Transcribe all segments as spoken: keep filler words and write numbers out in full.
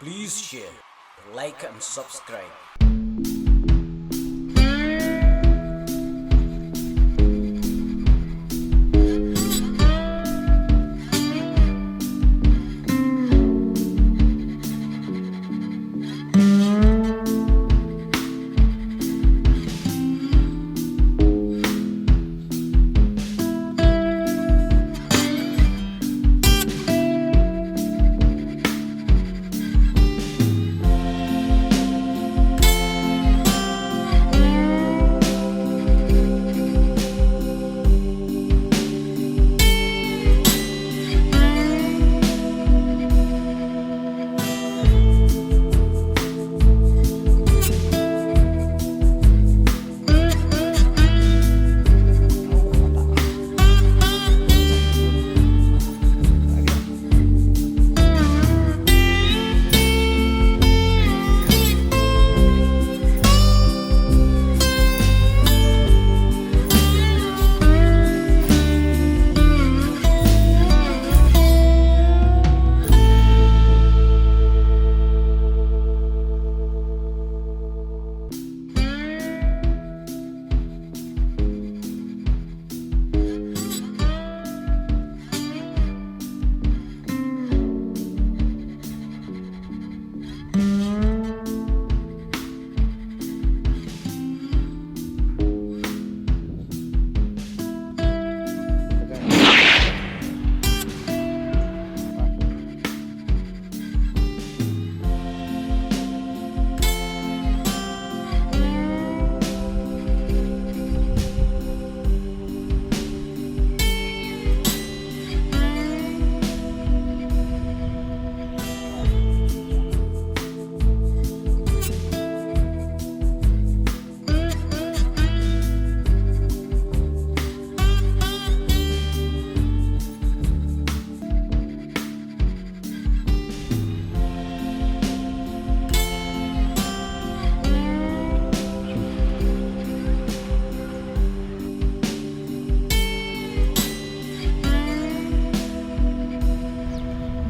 Please share, like and subscribe.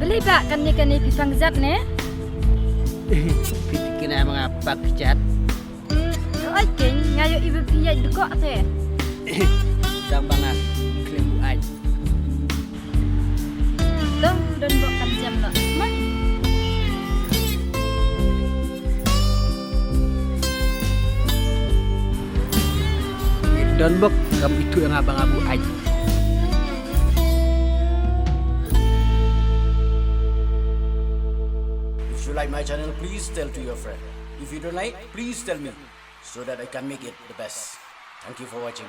Balei ba kane kane phi pang jat ne? Phi tip kane ma nga pang jat. Ka oi ken nga ïohi ba phi ïaid dkoh te. Tang ba nga khlem u ai. Dong don bok kam jam lo. Mai. Don bok kam itu yang abang abu ai. If you like my channel, please tell to your friend. If you don't like, please tell me so that I can make it the best. Thank you for watching.